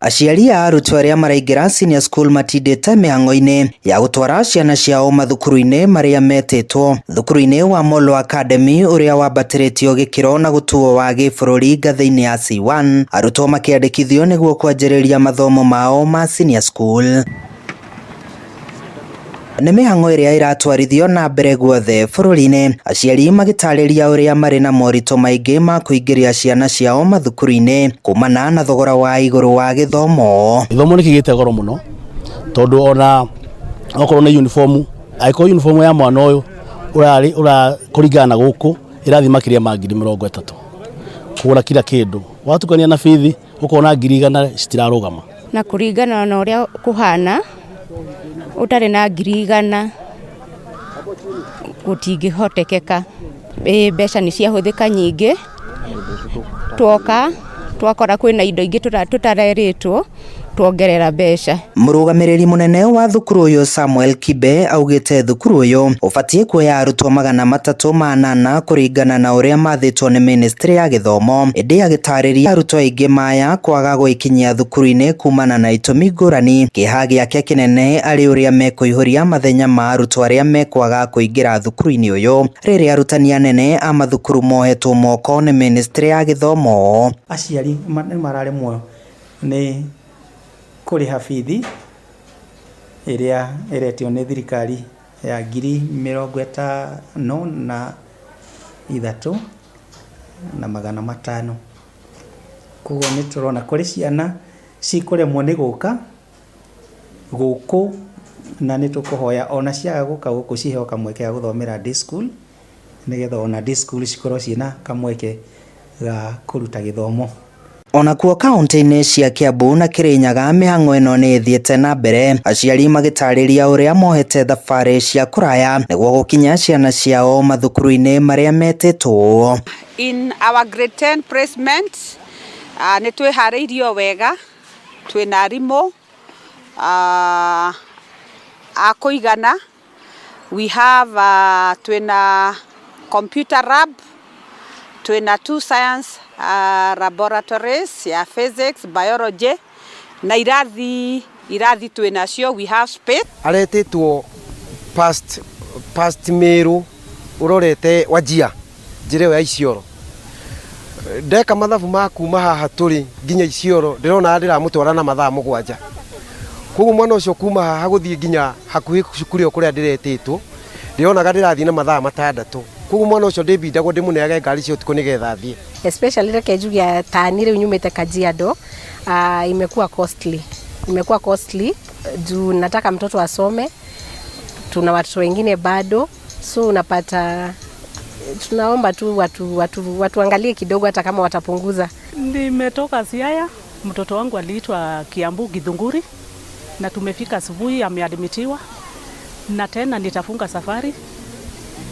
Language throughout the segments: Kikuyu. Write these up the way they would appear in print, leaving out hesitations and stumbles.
Aciari a arutwo arĩa maraingĩra senior school matindĩte mĩhang'o-inĩ ya gũtwara ciana ciao mathukuru-inĩ marĩa metĩtwo. Thukuru-inĩ wa Molo Academy ũrĩa wambatĩrĩtio gĩkĩro na gũtuo wa gĩbũrũri ngathĩ-inĩ ya C1, arutwo makĩandĩkithio nĩguo kwanjĩrĩria mathomo mao ma senior school. Nĩ mĩhang'o ĩrĩa ĩratwarithio na mbere guothe bũrũri-inĩ, aciari magĩtarĩria ũrĩa marĩ na moritũ maingĩ ma kũingĩria ciana ciao mathukuru-inĩ kumana na thogora wa igũrũ wa gĩthomo. Gĩthomo nĩ kĩgĩte goro mũno tondũ ona okorwo nĩ uniform, angĩkorwo uniform ya mwana ũyũ ũrarĩ ũra kũringana na gũkũ ĩrathiĩ makĩria ma 30,000 kũgũra kila kĩndũ, watukania na bithi ũkona 100,000 citirarũgama. Na kũringana na ũrĩa kũhana ũtarĩ na 100,000 gũtingĩhotekeka. Ĩ mbeca nĩ ciahũthĩka nyingĩ, twoka twakora kwĩna indo ingĩ tũtarerĩtwo tuongerera mbeca. Mũrũgamĩrĩri mũnene wa thukuru ũyũ Samuel Kibe augĩte thukuru ũyũ ũbatiĩ kuoya arutwo 308 kũringana na ũrĩa mathĩtwo nĩ ministry ya gĩthomo, ĩndĩ agĩtarĩria arutwo aingĩ maya kwaga gwĩkinyia thukuru-inĩ kumana na itũmi ngũrani. Kĩeha gĩake kĩnene arĩ ũrĩa mekũihũria mathenya ma arutwo arĩa mekwaga kũingĩra thukuru-inĩ ũyũ rĩrĩa arutani anene a mathukuru mohetwo moko nĩ ministry ya gĩthomo. Aciari nĩ mararemwo nĩ kũrĩha bithi ĩrĩa ĩretio nĩ thirikari ya 53,500. Koguo nĩ tũrona kũrĩ ciana cikũremwo nĩ gũka gũkũ, na nĩ tũkũhoya ona ciaga gũka gũkũ ciheo kamweke ga gũthomera day school, nĩgetha ona day school cikorwo ciĩna kamweke ga kũruta gĩthomo. Onakuo kaunti-inĩ cia Kiambu na Kirinyaga mĩhang'o ĩno nĩ ĩthiĩte na mbere, aciari magĩtarĩria ũrĩa mohete thabarĩ cia kũraya nĩguo gũkinya ciana ciao mathukuru-inĩ marĩa metĩtwo. In our grade 10 placement, nĩ twĩharĩirio wega, twĩna arimũ a kũigana. We have twĩna computer lab, twĩna two science laboratories ya physics, biology na irathi twĩnacio, we have space. Aretĩtwo past Meru ũrorete Wajia njĩra ĩyo ya Isiolo. Ndeka mathabu ma kuma haha tũrĩ nginya Isiolo ndĩrona ndĩramũtwara na mathaa 7. Koguo mwana ũcio kuma haha gũthiĩ nginya hakuhĩ cukuru ĩyo kũrĩa ndĩretĩtwo ndĩronaga ndĩrathiĩ na mathaa 6. Koguo mwana ũcio ndĩbindagwo ndĩmũneage ngari cia ũtukũ nĩgetha athiĩ. Especially reke njuge tani rĩu nyumĩte Kajiado, imekuwa costly. Imekuwa costly juu nataka mtoto asome, tuna watoto wengine bado, so unapata tunaomba tu watuangalie kidogo hata kama watapunguza. Nimetoka Siaya, mtoto wangu aliitwa Kiambu Githunguri na tumefika asubuhi, ameadmitiwa na tena nitafunga safari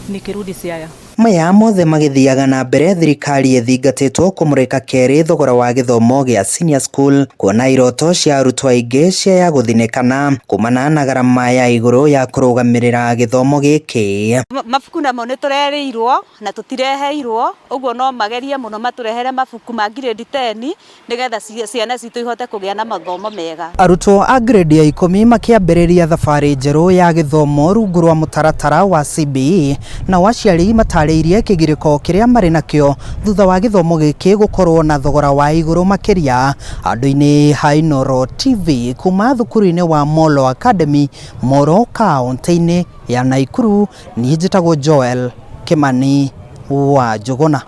nikirudi Siaya. Maya mothe magĩthiaga na mbere thirikari ĩthingatĩtwo kũmũrĩka kerĩ thogora wa gĩthomo gĩa senior school, kuona iroto cia arutwo aingĩ ciaya gũthinĩkana kumana na garama ya igũrũ ya kũrũgamĩrĩra gĩthomo gĩkĩ. Mabuku namo nĩ tũrerĩirwo na tũtireheirwo, ũguo no magerie mũno matũrehere mabuku ma grade 10 nĩgetha ciana citũ ihote kũgĩa na mathomo mega. Arutwo a grade ya 10 makĩambĩrĩria thabarĩ njerũ ya gĩthomo rungu rwa mũtaratara wa CBE, nao aciari matarĩirie kĩgirĩko kĩrĩa marĩ nakĩo thutha wa gĩthomo gĩkĩ gũkorwo na thogora wa igũrũ makĩria. Andũ-inĩ ha Inooro TV kuma thukuru-inĩ wa Molo Academy, Moro, kaunti-inĩ ya Nakuru, niĩ njĩtagwo Joel Kimani wa Njũgũna.